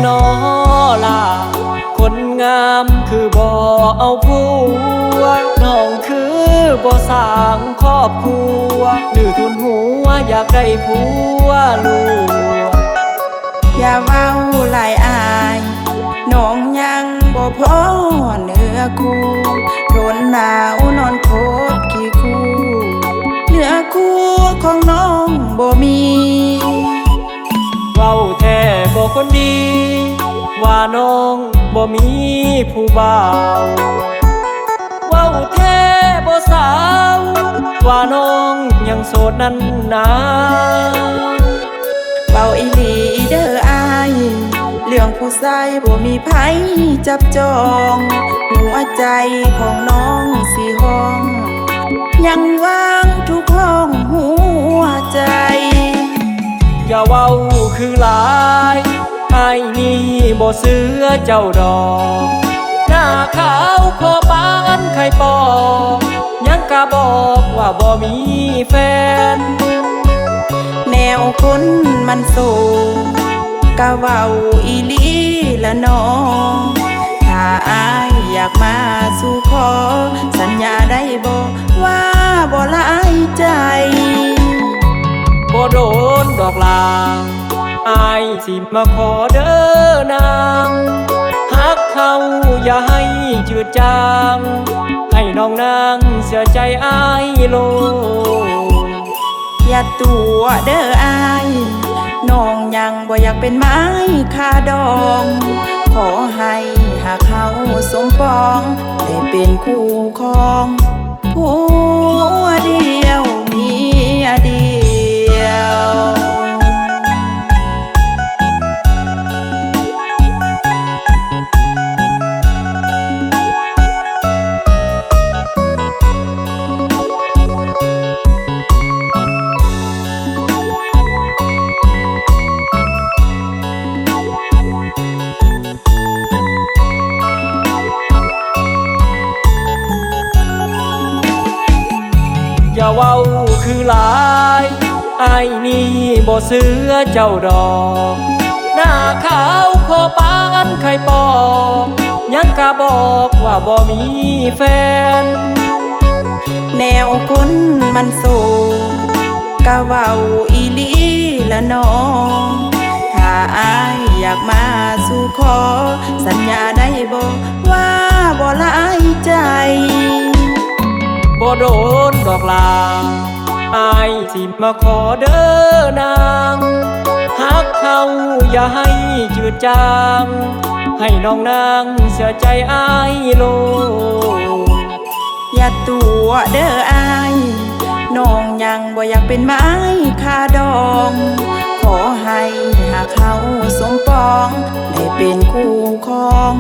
ນໍລະ ຄົນງາມຄືບໍ່ເອົາຜົວ, ນ້ອງຄືບໍ່ສ້າງຄອບຄົວ ຫຼືທຸນຫົວຢາກໄດ້ຜົວຫຼວງ. ຢ່າເວົ້າຫຼາຍອ້າຍ, ນ້ອງຍັງບໍ່ພໍເນື້ອຄູ່, ທົນໜາວນອນຄົດຂີ້ຄູ່, ເນື້ອຄູ່ຂອງນ້ອງບໍ່ມີ. ເວົ້າແທ້ບໍ່ຄົນດີ ວ່ານ້ອງບໍ່ມີຜູ້ບ່າວ, ເວົ້າແທ້ບໍ່ສາວ ວ່ານ້ອງຍັງໂສດນັ້ນນາ. ເວົ້າອີ່ຫຼີເດີອ້າຍ, ເລື່ອງຜູ້ຊາຍບໍ່ມີໃຜຈັບຈອງ, ຫົວໃຈຂອງນ້ອງຊິຮ້ອງ ຍັງຫວັງທຸກຫ້ອງຫົວໃຈ. ຢ່າເວົ້າຄືຫຼາຍ, ອ້າຍນີ້ບໍ່ເຊື່ອເຈົ້າດອກ, ໜ້າຂາວພໍປານໄຂ່ປອກ ຍັງກະບອກວ່າບໍ່ມີແຟນ. ແນວຄົນມັນໂສດ ກະເວົ້າອີ່ຫຼີລະນໍ, ຖ້າອ້າຍຢາກມາສູ່ຂໍ ສັນຍາໄດ້ບໍ່ ວ່າບໍ່ຫຼາຍໃຈ. ບໍ່ໂດນດອກຫຼ້າ ອ້າຍຊິມາຂໍເດີນາງ, ຮັກເຮົາຢ່າໃຫ້ຈືດຈາງ, ໃຫ້ນ້ອງນາງເຊື່ອໃຈອ້າຍໂລດ. ຢ່າຕົວະເດີອ້າຍ, ນ້ອງຍັງບໍ່ຢາກເປັນໄມ້ຄ່າດອງ, ຂໍໃຫ້ຮັກເຮົາສົມປອງ ໄດ້ເປັນຄູ່ຄອງ ຜົວດຽວເມຍດຽວ. ຢ່າເວົ້າຄືຫຼາຍ, ອ້າຍນີ້ບໍ່ເຊື່ອເຈົ້າດອກ, ໜ້າຂາວພໍປານໄຂ່ປອກ ຍັງກະບອກວ່າບໍ່ມີແຟນ. ແນວຄົນມັນໂສດ ກະເວົ້າອີ່ຫຼີລະນໍ, ຖ້າອ້າຍຢາກມາສູ່ຂໍ ສັນຍາໄດ້ບໍ່ ວ່າບໍ່ຫຼາຍໃຈ. ບໍ່ໂດນດອກຫຼ້າ ອ້າຍຊິມາຂໍເດີນາງ, ຮັກເຮົາຢ່າໃຫ້ຈືດຈາງ, ໃຫ້ນ້ອງນາງເຊື່ອໃຈອ້າຍໂລດ. ຢ່າຕົວະເດີອ້າຍ, ນ້ອງຍັງບໍ່ຢາກເປັນໄມ້ຄ່າດອງ, ຂໍໃຫ້ຮັກເຮົາສົມປອງ ໄດ້ເປັນຄູ່ຄອງ